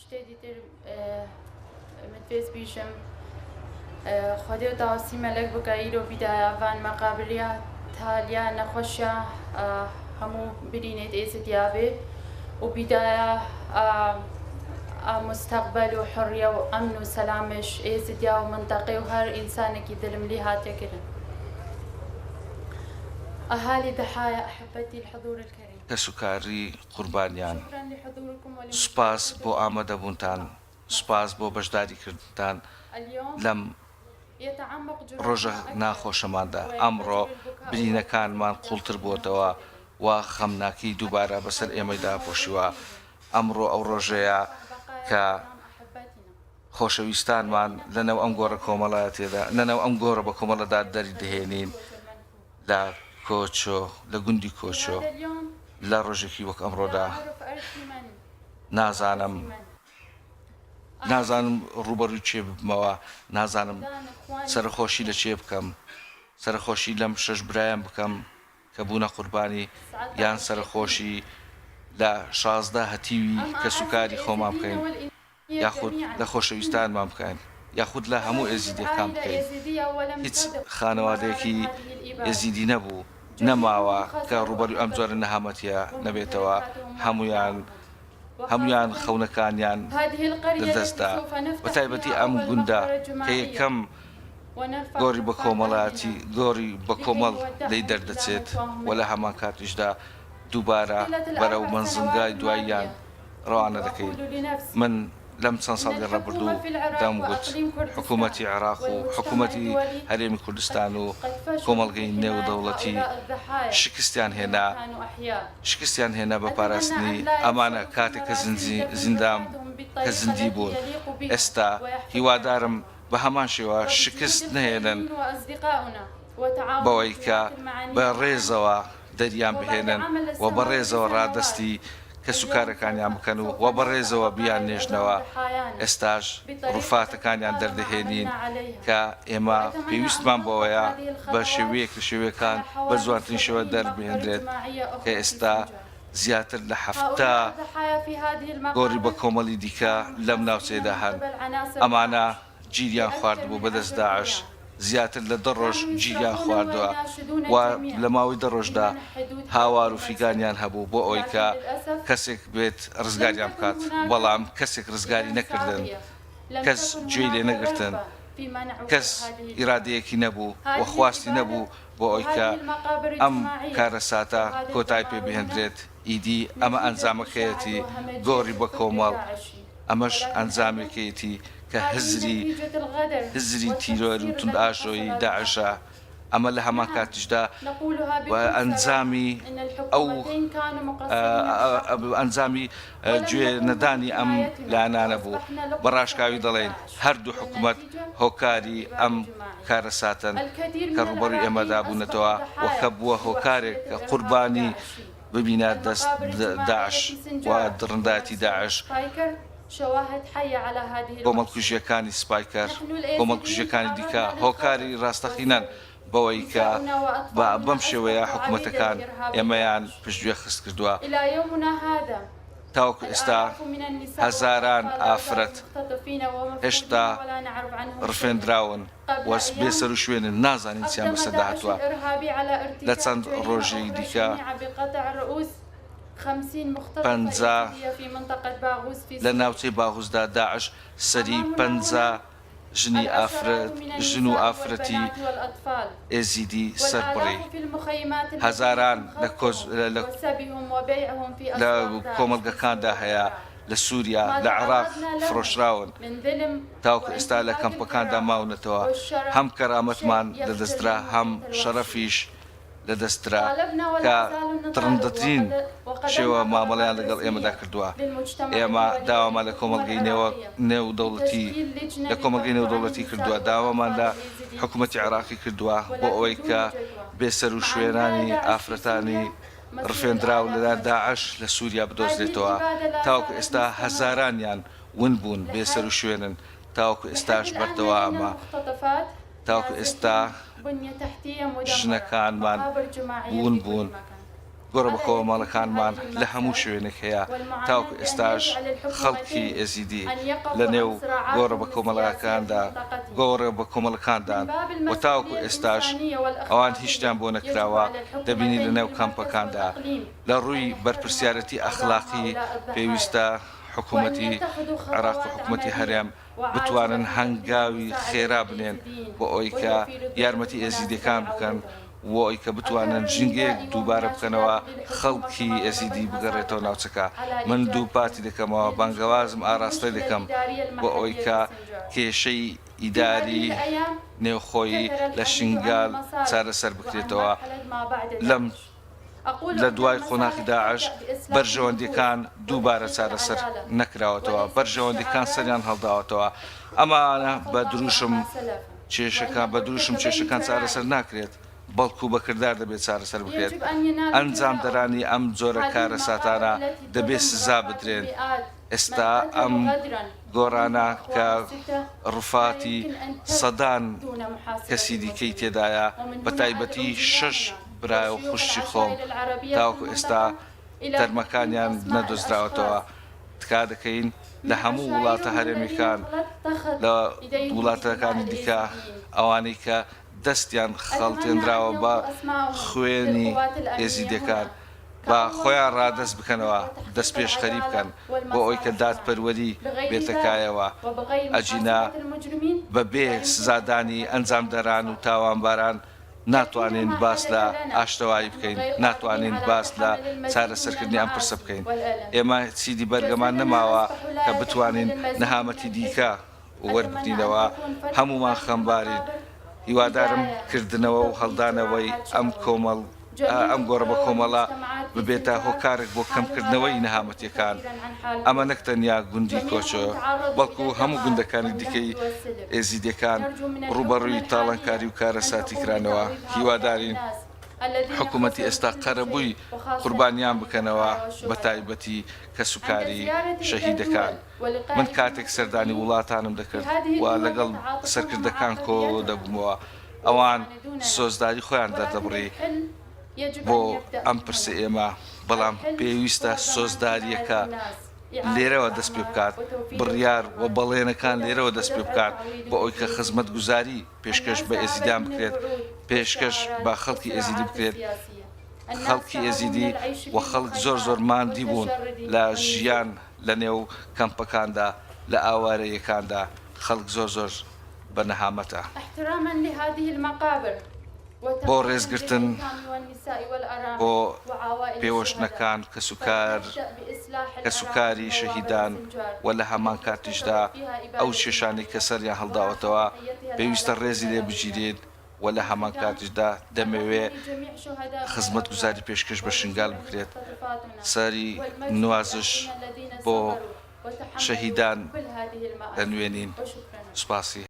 تشتێ دیتر متفێز بیژم خودێ و تاوسی مەلەک بکە ئیرۆ بیدایە ڤان مەقابریا تالیا نەخۆشیا هەموو برینێت ئێزدیا بێ و بیدایە مستقبل و حڕیە و ئەمن و سەلامش ئێزدیا و منتەقێ و هەر ئینسانێکی دلم لی هاتێ کرن. اهالي ضحايا احبتي الحضور الكريم. کەسوکاری قوربانیان، سوپاس بۆ ئامادەبوونتان، سوپاس بۆ بەشداریکردنتان لەم ڕۆژە ناخۆشەماندا. ئەمڕۆ برینەکانمان قووڵتر بووەتەوە و خەمناکی دووبارە بەسەر ئێمەی داپۆشیوە. ئەمڕۆ ئەو ڕۆژەیە کە خۆشەویستانمان لەناو ئەم گۆڕە کۆمەڵایەتیەدا، لەناو ئەم گۆڕە بەکۆمەڵەدا دەریدەهێنین. لە کۆچۆ، لە گوندی کۆچۆ، لە ڕۆژێکی وەک ئەمڕۆدا، نازانم، نازانم ڕووبەڕووی کێ ببمەوە، نازانم سەرەخۆشی لە کێ بکەم، سەرەخۆشی لەم شەش برایەم بکەم کە بوونە قوربانی، یان سەرەخۆشی لە 16 هەتیوی کەسوکاری خۆمان بکەین. یاخود لە خۆشەویستانمان بکەین یاخود لە هەموو ئێزیدیەکان بکەین هیچ خانەوادەیەکی ئێزیدی نەبوو نەماوە کە ڕووبەروی ئەم جۆرە نەهامەتیە نەبێتەوە هەموویان هەموویان خەونەکانیان لەدەستدا بە تایبەتی ئەم گوندە کە یەکەم گۆڕی بە کۆمەڵایەتی گۆڕی بە کۆمەڵ لێی دەردەچێت و لە هەمان کاتیشدا دووبارە بەرەو مەنزڵگای دواییان ڕەوانە دەکەین. من لەم چەند ساڵی ڕابردوو دەمگوت حکوومەتی عێراق و حکوومەتی هەرێمی کوردستان و کۆمەڵگەی نێودەوڵەتی شکستیان هێنا، شکستیان هێنا بە پاراستنی ئەمانە کاتێک کە زیندان کە زیندی بوون. ئێستا هیوادارم بە هەمان شێوە شکست نەهێنن بەوەی کە بە ڕێزەوە دەریان بهێنن و بە ڕێزەوە ڕادەستی کەسوکارەکانیان بکەن و وە بەڕێزەوە بیاننێژنەوە، ئێستاش ڕوفاتەکانیان دەردەهێنین کە ئێمە پێویستمان بەوەیە بە شێوەیەک لە شێوەکان بە جوانترین شێوە دەربهێنرێت کە ئێستا زیاتر لە 70 گۆڕی بەکۆمەڵی دیکە لەم ناوچەیەدا هەن، ئەمانە. گیریان خواردبوو بەدەست داعش زیاتر لە دە ڕۆژ گیریان خواردوە و لە ماوەی دە ڕۆژدا هاوار و فیگانیان هەبوو بۆ ئەوەی کە کەسێک بێت ڕزگاریان بکات بەڵام کەسێک ڕزگاری نەکردن کەس گوێی لێ نەگرتن کەس ئیرادەیەکی نەبوو و خواستی نەبوو بۆ ئەوەی کە ئەم کارەساتە کۆتای پێ بهێندرێت ئیدی ئەمە ئەنجامەکەیەتی گۆڕی بەکۆمەڵ ئەمەش ئەنجامێکەیەتی کە هزری هزری تیرۆر و توندئاژۆیی داعشە، ئەمە لە هەمان کاتیشدا ئەنجامی ئەو ئەنجامی گوێ نەدانی ئەم لایەنانە بوو. بە ڕاشکاوی دەڵێین هەردوو حکومەت هۆکاری ئەم کارەساتەن کە ڕووبەڕووی ئێمەدا بوونەتەوە و کە بووە هۆکارێک کە قوربانی ببینە دەست داعش و دڕندایەتی داعش، کۆمەڵکوژییەکانی سپایکەر، کۆمەڵکوژییەکانی دیکە هۆکاری ڕاستەقینەن بەوەی کە بەم شێوەیە حکومەتەکان ئێمەیان پشتگوێ خست کردووە. تاوەکو ئێستا هەزاران ئافرەت هێشتا ڕفێندراون. و بێسەروشوێنن، نازانین چیان بەسەردا هاتووە، لە چەند ڕۆژێی دیکە 50 لە ناوچەی باغوزدا داعش سەری 50 ژنی ئافرەت ژن و ئافرەتی ئێزیدی سەربڕی، هەزاران لە کۆچ لە کۆمەڵگەکاندا هەیە. لە سوریا، لە عێراق فرۆشراون، تاوەکو ئێستا لە کەمپەکاندا ماونەتەوە، هەم کەرامەتمان لەدەستدرا، هەم شەرەفیش لەدەستدرا، کە دڕندەترین شێوە مامەڵەیان لەگەڵ ئێمەدا کردووە. ئێمە داوامان لە کۆمەڵگەی نێودەوڵەتی لە کۆمەڵگەی نێودەوڵەتی کردووە، داوامان لە حکومەتی عێراقی کردووە بۆ ئەوەی کە بێسەروشوێنانی ئافرەتانی ڕفێندراو لەلایەن داعش لە سووریا بدۆزرێتەوە، تاوەکو ئێستا هەزارانیان ون بوون، بێسەروشوێنن، تاوەکو ئێستاش بەردەوامە، تاوەکو ئێستا ژنەکانمان ون بوون. گۆڕە بەکۆمەڵەکانمان لە هەموو شوێنێک هەیە، تاوەکو ئێستاش خەڵکی ئێزیدی لە نێو گۆڕە بەکۆمەڵەکاندا گۆڕە بەکۆمەڵەکاندان و تاوەکو ئێستاش ئەوان هیچیان بۆ نەکراوە، دەبینی لە نێو کەمپەکاندا. لە ڕووی بەرپرسیارێتی ئەخلاقی پێویستە حکوومەتی عێراق و حکوومەتی هەرێم بتوانن هەنگاوی خێرا بنێن بۆ ئەوەی کە یارمەتی ئێزیدیەکان بکەن بۆ ئەوەی کە بتوانن ژینگەیەک دووبارە بکەنەوە خەڵکی ئێزیدی بگەڕێتەوە ناوچەکە. من دووپاتی دەکەمەوە بانگەوازم ئاراستەی دەکەم بۆ ئەوەی کە کێشەی ئیداری نێوخۆیی لە شنگال چارەسەر بکرێتەوە لەم لە دوای قۆناخی داعش بەرژەوەندیەکان دووبارە چارەسەر نەکراوەتەوە، بەرژەوەندیەکان سەریان هەڵداوەتەوە، ئەمانە بە دروشم کێشەکان بە دروشم کێشەکان چارەسەر ناکرێت، بەڵکو بە کردار دەبێت چارەسەر بکرێت، ئەنجامدەرانی ئەم جۆرە کارەساتانە دەبێت سزا بدرێن. ئێستا ئەم گۆڕانە کە ڕوفاتی سەدان کەسی دیکەی تێدایە، بەتایبەتی شەش برا و خوشکی خۆم تاوەکو ئێستا تەرمەکانیان نەدۆزراوەتەوە، تکا دەکەین لە هەموو وڵاتە هەرێمیەکان، لە وڵاتەکانی دیکە ئەوانەی کە دەستیان خەڵتێنراوە بە خوێنی ئێزیدیەکان، با خۆیان ڕادەست بکەنەوە، دەستپێشخەری بکەن بۆ ئەوەی کە دادپەروەری بێتە کایەوە، ئەگینا بەبێ سزادانی ئەنجامدەران و تاوانباران ناتوانین باس لە ئاشتەوایی بکەین، ناتوانین باس لە چارەسەرکردنی ئەم پرسە بکەین. ئێمە چیدی بەرگەمان نەماوە کە بتوانین نەهامەتی دیکە وەربگرینەوە، هەموومان خەمبارین، هیوادارم کردنەوە و هەڵدانەوەی ئەم کۆمەڵ ئەم گۆڕە بەکۆمەڵە ببێتە هۆکارێک بۆ کەمکردنەوەی نەهامەتیەکان، ئەمە نەک تەنیا گوندی کۆچۆ بەڵکو هەموو گوندەکانی دیکەی ئێزیدیەکان ڕووبەڕووی تاڵانکاری و کارەساتی کرانەوە، هیوادارین حکومەتی ئێستا قەرەبووی قوربانیان بکەنەوە بەتایبەتی کەسوکاری شەهیدەکان. من کاتێک سەردانی وڵاتانم دەکرد و لەگەڵ سەرکردەکان کۆ دەبوومەوە، ئەوان سۆزداری خۆیان دەردەبڕی بۆ ئەم پرسەی ئێمە، بەڵام پێویستە سۆزدارییەکە لێرەوە دەست پێ بکات، بڕیار و بەڵێنەکان لێرەوە دەست پێ بکات بۆ ئەوەی کە خزمەتگوزاری پێشکەش بە ئێزیدیان بکرێت، پێشکەش بە خەڵکی ئێزیدی بکرێت. خەڵکی ئێزیدی و خەڵک زۆر زۆر ماندی بوون لە ژیان لە نێو کەمپەکاندا، لە ئاوارەییەکاندا خەڵک زۆر زۆر بە نەهامەتە. بۆ ڕێزگرتن بۆ پێوەشتنەکان، کەسوکار، کەسوکاری شەهیدان و لە هەمان کاتیشدا ئەو کێشانەی کە سەریان هەڵداوەتەوە پێویستە ڕێزی لێ بگیرێت و لە هەمان کاتیشدا دەمەوێ خزمەتگوزاری پێشکەش بە شنگال بکرێت، سەری نوازش بۆ شەهیدان دەنوێنین. سوپاسی.